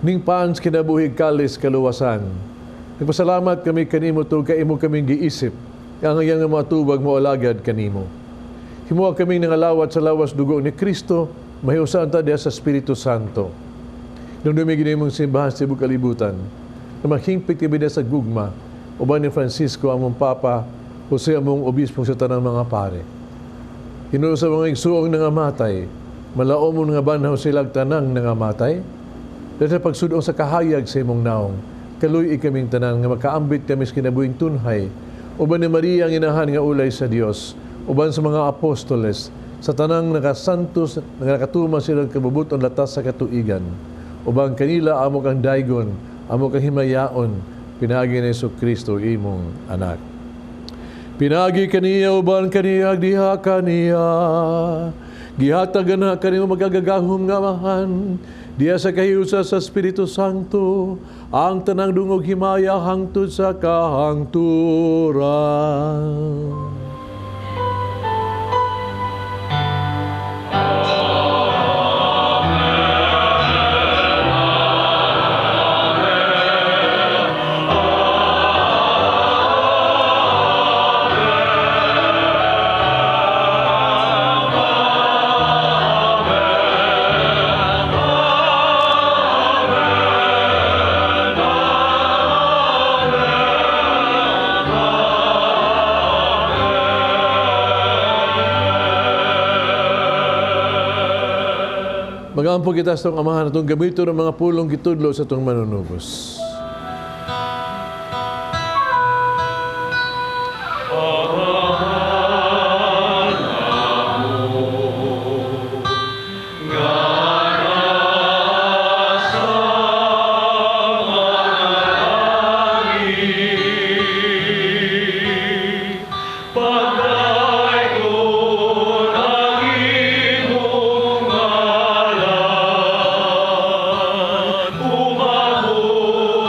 S6: ning paan sa kinabuhi kalis kaluwasan. Nagpasalamat kami kanimo tungod kay imo kaming giisip, ang iyang mga tubag mo alagad kanimo. Himoa kaming nangalawat sa lawas dugo ni Kristo, mahiusan ta diha sa Espiritu Santo. Hinumdumi imong simbahan sa tibuok kalibutan, na mahingpit kami diha sa gugma, uban ni Francisco among Papa, Jose among Obispo sa tanang mga pare. Hinuo sa mga igsuong nangamatay, malaomon nga banhaw silag tanang nangamatay, dahil sa pagsudong sa kahayag sa imong naong, kaluy kaming tanan nga makaambit kami sa kinabuhing tunhay, uban ni Maria ang inahan nga ulay sa Dios, uban sa mga apostoles, sa tanang nakasantos nga nakatuman silang kabubuton latas sa katuigan, uban kanila amo kang daygon, amo kang himayaon, pinaagi ni Hesus Kristo imong anak. Pinaagi kaniya uban kaniya diha kaniya, gihatagan na kanimo magagagahom nga Amahan, diha sa kahiusa sa Espiritu Santo, ang tanang dungog himaya hangtod sa kahangturan. Magampo kita sa itong Amahan atong gamiton ng mga pulong gitudlo sa itong manunubos.
S5: Pagdaygon ang imong ngalan, umahon.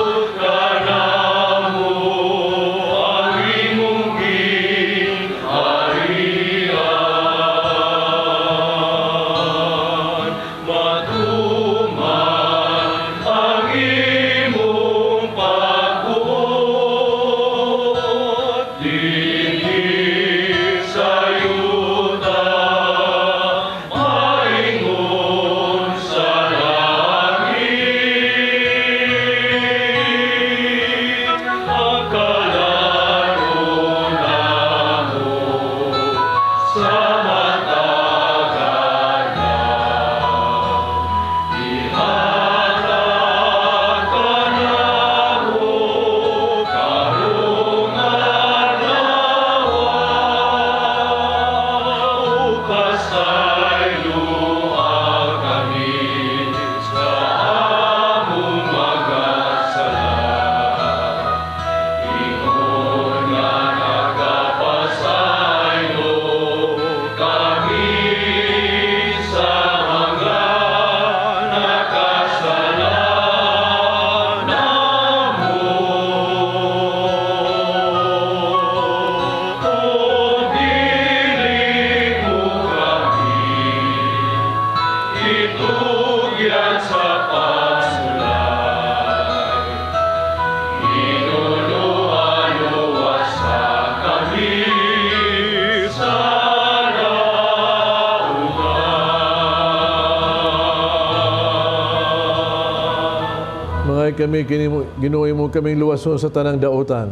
S6: kami kini Ginoo, imo kaming luwason sa tanang daotan.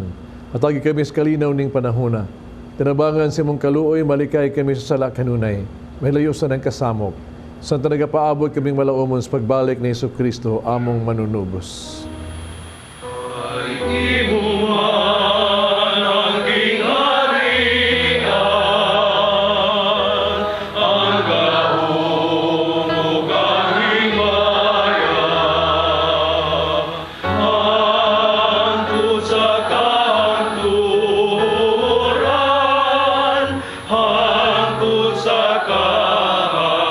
S6: Hatagi kami sa kalinaw ning panahona. Tinabangan sa imong kaluoy, malikay kami sa sala kanunay. Mahilayo sa ng kasamok. Samtang nagapaabot kaming malaumon sa pagbalik ni Hesus Kristo, among manunubos.
S8: Imo man ang gingharian, ang gahom ug ang himaya, hangtod sa kahangturan, hangtod sa kahangturan.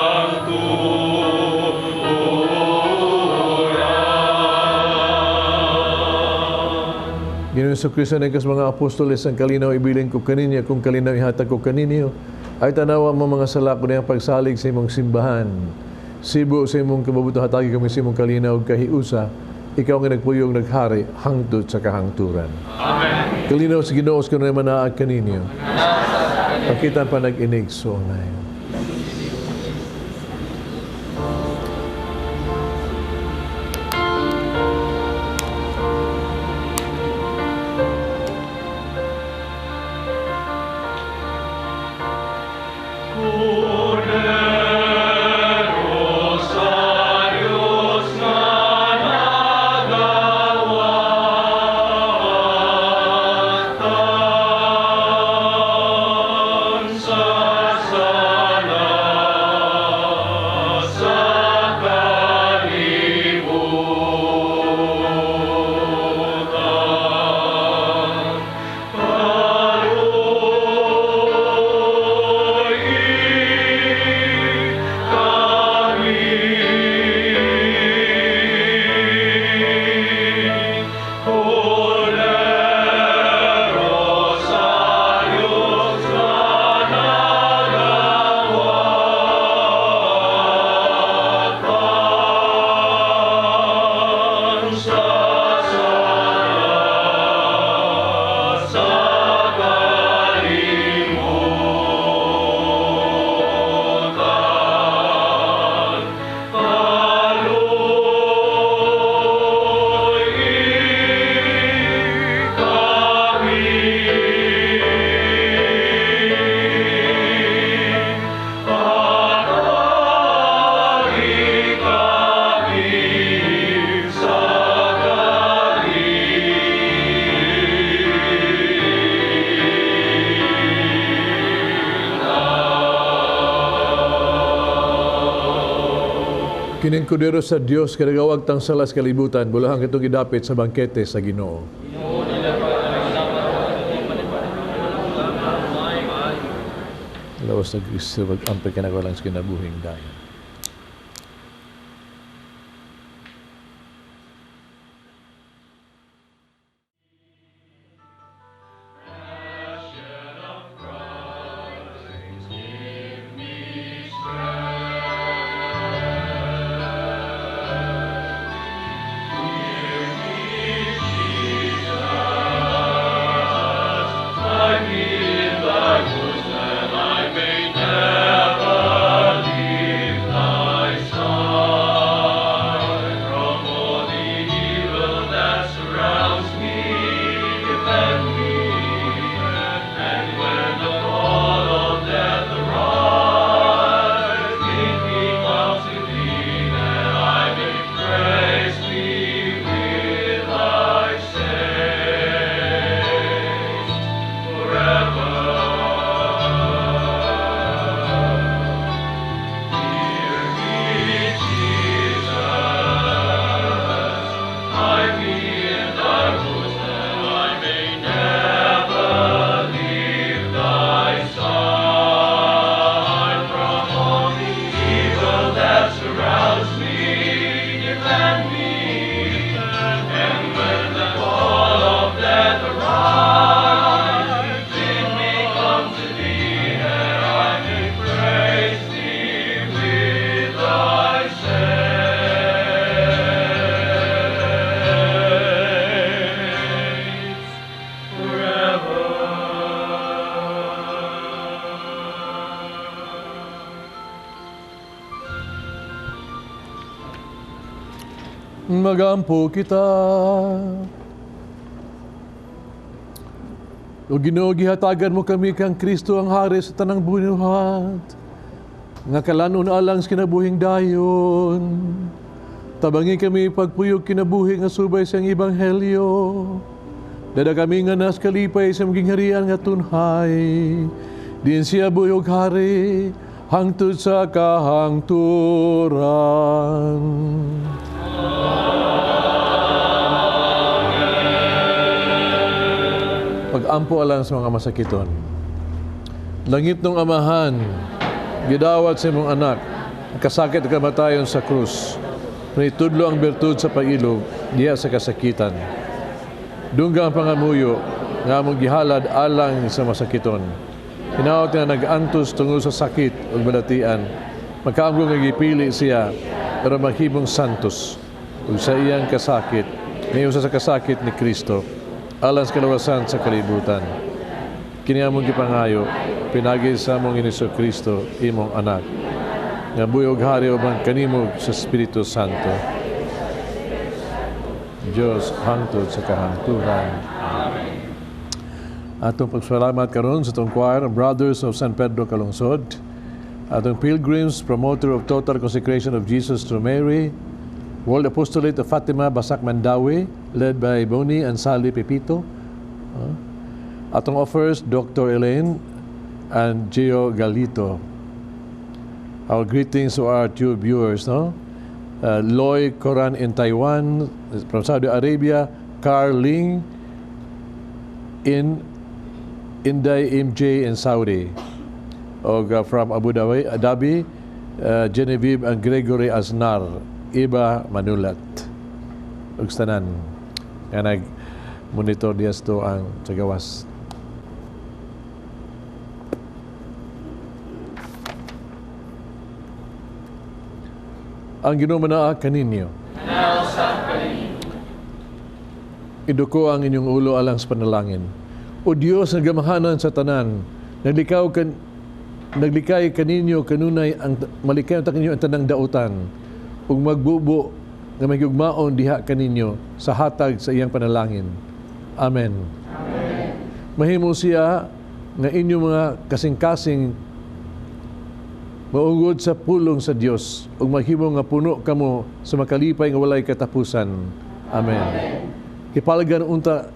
S6: Ginoong Kristo, nagkas mga apostoles, ang kalinaw ibilin ko kaninyo, kung kalinaw ihatag ko kaninyo, ay tanawa mo mga sala ko niyang pagsalig sa imong simbahan. Sibo sa imong kababuto, hatagi kami sa imong kalinaw kahiusa, ikaw nga nagpuyong naghari, hangtod sa kahangturan.
S5: Amen.
S6: Kalinaw sa Ginoo sa kanunay manaag kaninyo. Pakita pa nag-inig so na.
S8: Kordero sa Dios nga nagawatan sa sala sa kalibutan. Kaloy kami, Kordero sa Diyos nga nagawatan sa sala sa kalibutan. Kaloy kami, Atagi kami sa
S6: Kining kordero sa Dios kadagawag tang salas kalibutan, bulahan kitong gidapit sa bangkete sa Ginoo. Lawas na Kristo, mag-ampay ka na walang sa kinabuhing dayon.
S8: I give thy bosom, I may never leave
S6: Magampo kita. O Ginoo, gihatagan mo kami kang Kristo ang hari sa tanang bunuhat. Nga kalanon alang sa kinabuhing dayon. Tabangi kami pagpuyog kinabuhi nga subay sa iyang ebanghelyo. Dada kami nga nas kalipay sa maging harian nga tunhay. Diin siya buhi ug hari hangtod sa kahangturan. Pag-ampo alang sa mga masakiton. Langit ng Amahan, gidawat sa imong anak, ang kasakit at kamatayon sa krus, itudlo ang bertud sa pag-ilog diha sa kasakitan. Dungga ang pangamuyo nga among gihalad alang sa masakiton. Hinaot nga nag-antos tungod sa sakit ug balatian, makaamgo nga gipili siya pero mahimong santos ug sa iyang kasakit, ngayon sa kasakit ni Kristo, alang sa kalawasan sa kalibutan. Kini among gipangayo, pinagi sa among Hesus Kristo, imong anak, nga buhi ug hari uban kanimo sa Espiritu Santo. Diyos hangtod sa kahangturan. Amen. Atong pagsalamat karon sa atong choir, Brothers of San Pedro Calungsod, atong Pilgrims, Promoter of Total Consecration of Jesus to Mary, World Apostolate of Fatima, Basak Mandawi, led by Bonnie and Sally Pepito. Atong offers, Dr. Elaine and Gio Galito. Our greetings to our two viewers, no? Loy Koran in Taiwan, from Saudi Arabia, Carl Ling in Inday MJ in Saudi. Og from Abu Dhabi, Genevieve and Gregory Aznar, Iba Manulat. Ug tanan nga nag-monitor diya sa ang sa gawas. Ang Ginoo manaa kaninyo. Iduko ang inyong ulo alang sa panalangin. O Dios nga gamahanan sa tanan, naglikay kaninyo kanunay ang malikay ta kaninyo ang tanang dautan ug magbubo nga mahigugmaon diha kaninyo sa hatag sa iyang panalangin. Amen. Amen. Mahimo siya nga inyong mga kasing-kasing maugod sa pulong sa Dios ug mahimo nga puno kamo sa makalipay nga walay katapusan. Amen. Amen. Kipalagan unta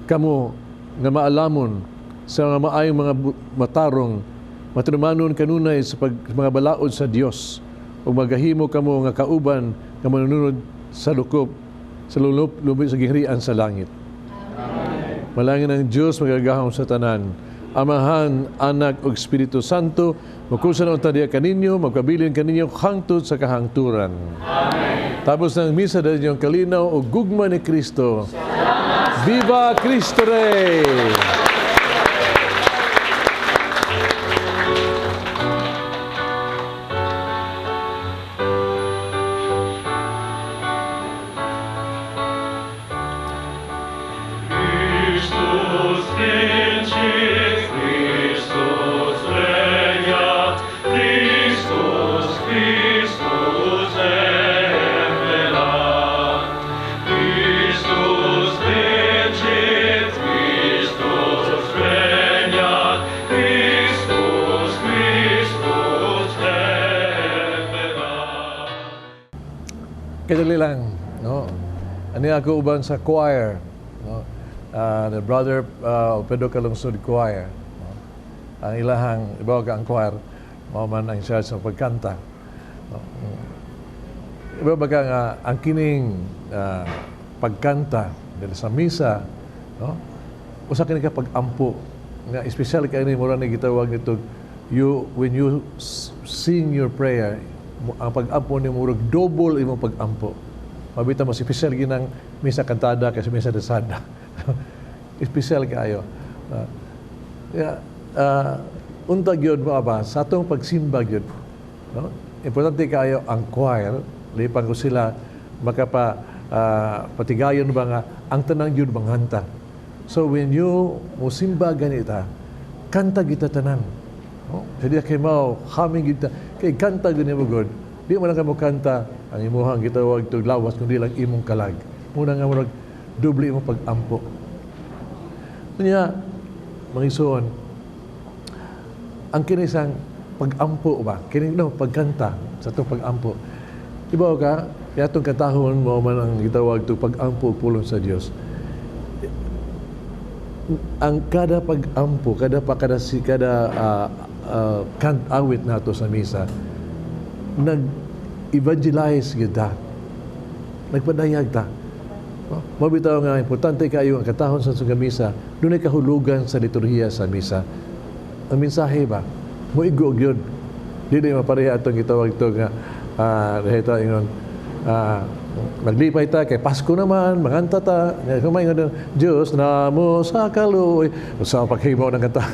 S6: kamo nga maalamon sa mga maayong mga matarong matinumanon kanunay sa mga balaod sa Dios ug magahimo kamo nga kauban nga manunod sa lukop sa lulup lubi sa gingharian sa langit. Amen. Malangin ang Dios magagahom sa tanan, Amahan, Anak ug Espiritu Santo, makusan unta diha kaninyo, magpabilin kaninyo hangtod sa kahangturan. Amen. Tapos ng misa dahil inyong kalinaw o gugma ni Kristo. Salamat. Viva Cristo Rey!
S8: Christus vincit, Christus regnat, Christus, Christus imperat. Christus vincit, Christus regnat, Christus, Christus imperat.
S6: Kadali lang, no? Ani ako uban sa choir, no? The Brother Pedro Calungsod Choir, no? Ang ilahang ibaw ka ang choir, mao man ang charge sa pagkanta, no? Iba ba ka nga ang kining pagkanta dili sa misa, no? Usa kini ka pag-ampo nga espesyal kay ni mura ni gitawag nito, you when you sing your prayer, ang pag-ampo ni murag double imong pag-ampo. Mabita mo espesyal ginang misa kantada kaysa misa dasada. Espesyal kaayo. Unta gyud mo ba sa atong pagsimba gyud, no? Importante kaayo ang choir, lipan ko sila makapa patigayon ba nga ang tanang gyud manghanta. So when you musimba ganita, kanta kita tanan. No? So diya kay mao, humming kita, kay kanta gani mo god, Di man lang ka mokanta ang imuhang gitawag tug lawas kundi lang imong kalag. Muna nga murag doble imong pag-ampo. Unya, mga igsoon, ang kinisang pag-ampo ba, kini no, pagkanta sa atong pag-ampo. Ibaw ka, kaya atong kantahon mo man ang gitawag tug pag-ampo pulong sa Dios. Ang kada pag-ampo, kada pa kada si kada kant awit nato sa misa, nag-evangelize gyud ta. Nagpadayag ta. No? Mao bitaw nga importante kayo ang katahon sa sa misa, dunay kahulugan sa liturhiya sa misa. Ang mensahe ba, moigo gyud. Dili mapareha atong gitawag to nga dahil ingon maglipay ta kay Pasko naman, manganta ta, kumaingon Diyos namo sa kaluoy, sa paghimo ng kanta.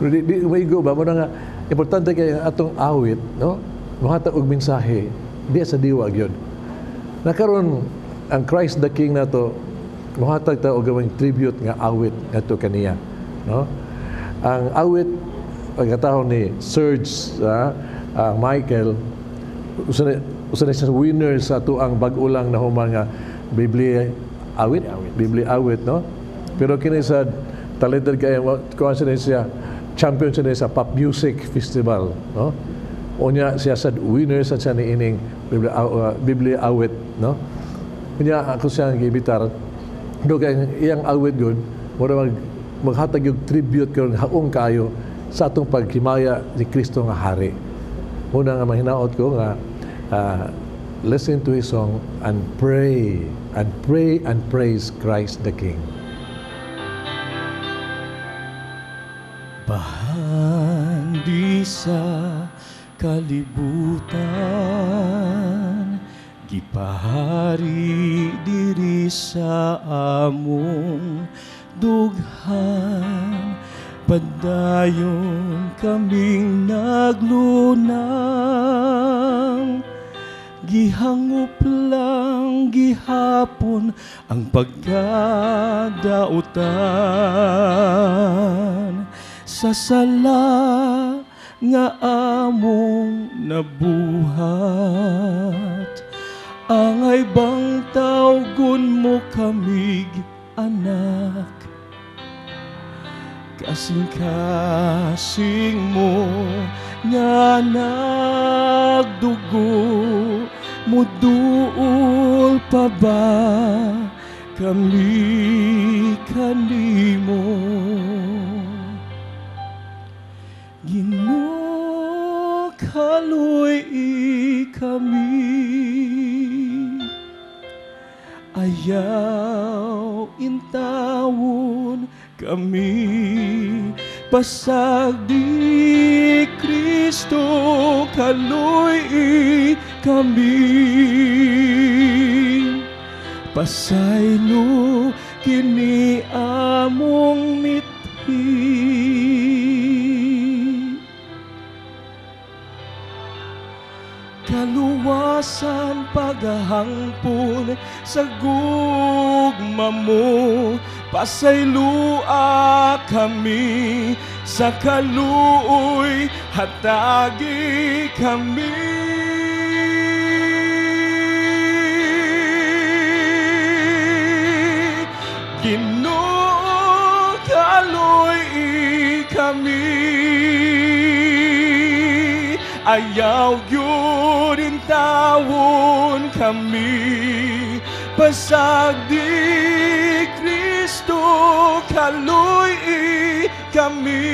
S6: Di maigo ba mo na nga importante kay atong awit, no? Mohatag og mensahe di sa diwa gyud. Na karon ang Christ the King nato mohatag ta og gawing tribute nga awit ngadto kaniya, no? Ang awit pagkatahon ni Serge Michael, usa na siya winner sa ato ang bag-o lang nahuman nga Biblia awit, Biblia awit, no? Pero kini sa talented kay kuan siya, champion siya sa Pop Music Festival, no? Unya siya sa winner sa siya niining Biblia awit, no? Unya ako siya gibitar do kay iyang awit gud mura maghatag yung tribute karon haong kaayo sa atong paghimaya ni Kristo nga hari. Muna nga mahinaot ko nga listen to his song and pray and pray and praise Christ the King.
S11: Bahandi sa kalibutan, gipahari diri sa among dughan, padayon kaming naglunang, gihangup lang gihapon ang pagkadautan sa sala nga among nabuhat. Angay bang tawgon mo kamig anak, kasing-kasing mo nga nagdugo, muduol pa ba kami kanimo? Ginoo, kaloy kami, ayaw intawon kami, pasag di Kristo kaloy kami. Pasaylo kini among mithi, kaluwasan paghahangpon sa gugma mo, pasaylua kami sa kaluoy, hatagi kami. Ginoo, kaloy kami, ayaw gyud intawon kami, pasag di Kristo kaloy kami.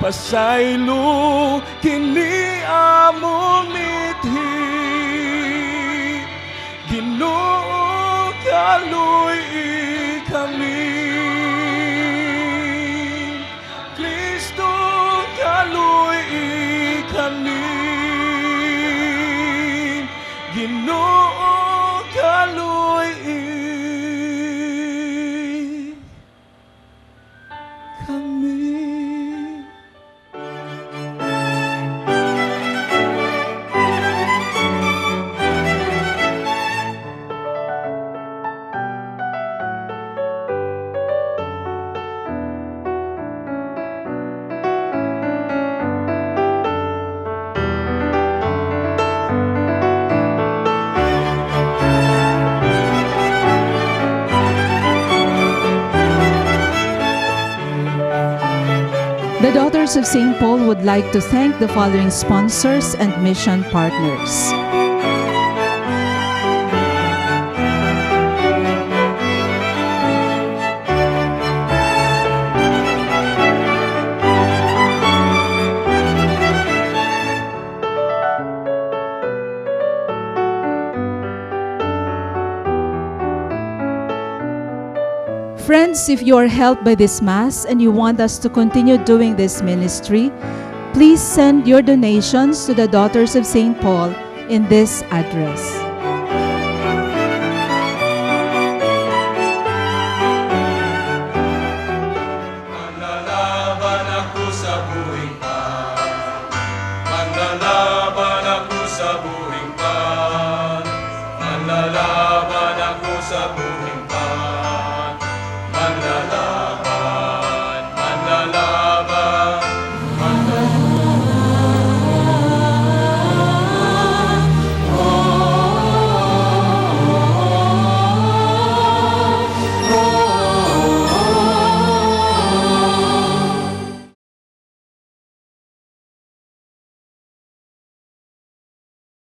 S11: Pasaylo kini among mithi, Ginoo, kaloy kami. Kristo, kaloy kami. Ginoo, kaloy kami.
S4: The Daughters of St. Paul would like to thank the following sponsors and mission partners. Friends, if you are helped by this Mass and you want us to continue doing this ministry, please send your donations to the Daughters of St. Paul in this address.